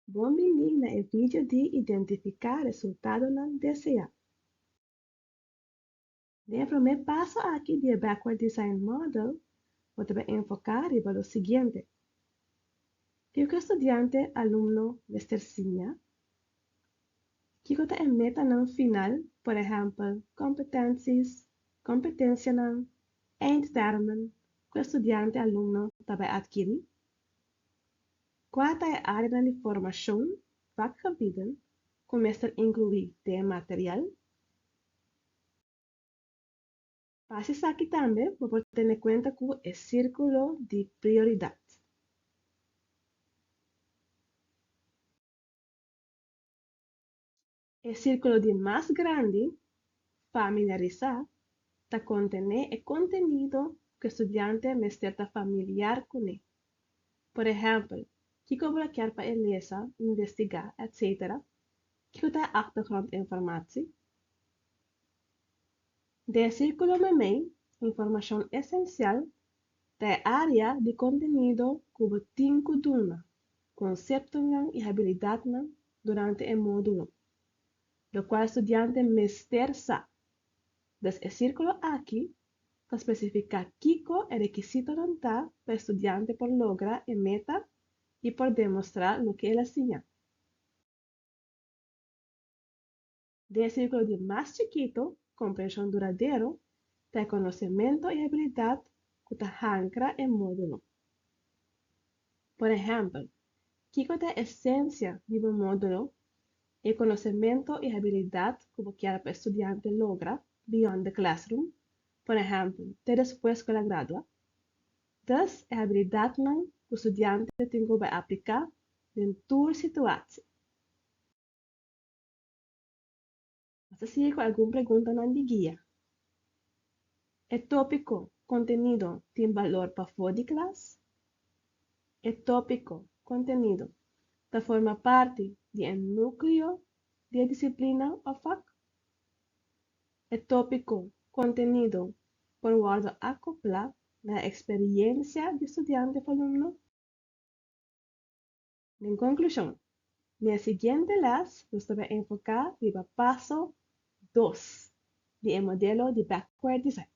Bon bini na e video di identifiká resultadonan deseá. Den e promé paso aki di e Backward Design Model, bo ta bai enfoká riba lo siguiente. Kiko e studiante, alumno, mester siña? Kiko ta e metanan final, por ehèmpel, competenties, kompetensianan, eindtermen, ku e studiante, alumno, ta bai atkirí? Kua ta e áreanan di formashon, vakgebieden, ku mester inkluí den e material? Pa hasi esaki tambe bo por tene kuenta ku e sírkulo di prioridat. E sírkulo di mas grandi, familiarisá, ta kontené e kontenido ku e studiante mester ta familiar kuné. Por ehèmpel, kiko bo lo kier pa e lesa, investigá, etc. Kiko ta e achtergrondinformatie? Den e sírkulo meimei, informashon esensial, ta e área di kontenido ku bo tin ku duna, konseptonan i habilidatnan durante e módulo, lokual studiante mester sa. Dus e sírkulo aki ta spesifiká kiko e rekisitonan ta pa e studiante por logra e meta i por demostrá loke el a siña. Den e sírkulo di mas chikitu, komprenshon duradero ta e konosementu i habilidat ku ta hankra e módulo. Por ehèmpel, kiko ta e esensia di bo módulo, e konosementu i habilidat ku bo kier pa e studiante logra beyond the classroom, por ehèmpel, te despues ku el a gradua? Dus e habilidatnan ku studiante tin ku bai apliká den tur situatie. Nos ta sigui ku algun preguntanan di guia. E tópiko, kontenido, tin balor pafó di klas? E tópiko, kontenido, ta forma parti di e núkleo di e disiplina òf vak? E tópiko, kontenido, por wòrdu akoplá na e eksperiensia di studiante òf alumno? Den konklushon, den e siguiente lès nos ta bai enfoká riba paso dos di e modelo di Backward Design.